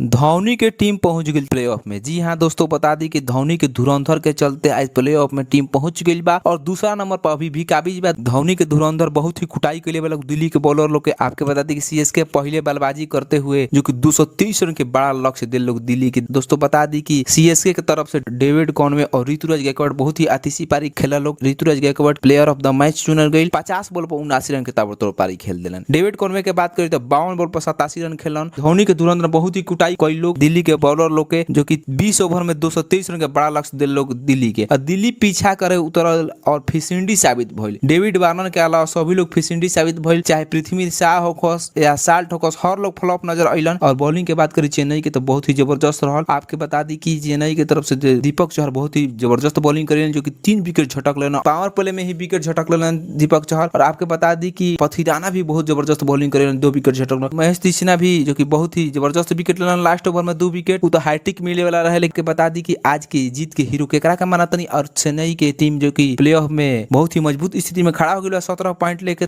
धोनी के टीम पहुंच गई प्लेऑफ में। जी हां दोस्तों, बता दी कि धोनी के धुरंधर के चलते आज प्लेऑफ में टीम पहुंच गई बा और दूसरा नंबर पर अभी भी काबिज बा। धोनी के धुरंधर बहुत ही कुटाई के लिए दिल्ली के बॉलर लोग के। आपके बता दी कि सीएसके पहले बल्लेबाजी करते हुए जो कि 223 रन के बड़ा लक्ष्य दिल लोग दिल्ली के। दोस्तों बता दी कि सीएसके के तरफ से डेविड कॉनवे और ऋतुराज गायकवाड़ बहुत ही आतिशी पारी खेला लोग। Ruturaj Gaikwad player of the match चुनल गई, 50 बॉल पर 79 रन के ताबड़तोड़ पारी खेल दिलन। डेविड कॉनवे के बात करी तो 52 बॉल पर 87 रन खेलन। धोनी के धुरंधर बहुत ही कुटाई कई लोग दिल्ली के बॉलर लोग के, जो कि 20 ओवर में 223 रन के बड़ा लक्ष्य दिल लोग दिल्ली के। और दिल्ली पीछा करे उतरल और फिसिंडी साबित भइल। डेविड वार्नर के अलावा सभी लोग फिसिंडी साबित भइल, चाहे पृथ्वी शाह होखस या साल्ट होखस, हर लोग फ्लॉप नजर अइलन। और बॉलिंग के बात करी चेन्नई के तो बहुत ही जबरदस्त रहल। आपके बता दी कि चेन्नई के तरफ से दीपक चहर बहुत ही जबरदस्त बॉलिंग करेलन, जो कि 3 विकेट झटक लेन, पावर प्ले में ही विकेट झटक लेन दीपक चहर। और आपके बता दी कि पथिराना भी बहुत जबरदस्त बॉलिंग करेलन, 2 विकेट झटक। महेश तीक्ष्णा भी जो कि बहुत ही जबरदस्त विकेट लेलन लास्ट ओवर में 2 विकेट, उ तो हैट्रिक मिले वाला रहे। लेकिन बता दी कि आज की जीत के हीरो केकरा के मानतनी और चेन्नई के टीम जो कि प्लेऑफ में बहुत ही मजबूत स्थिति में खड़ा हो गई 17 पॉइंट लेके।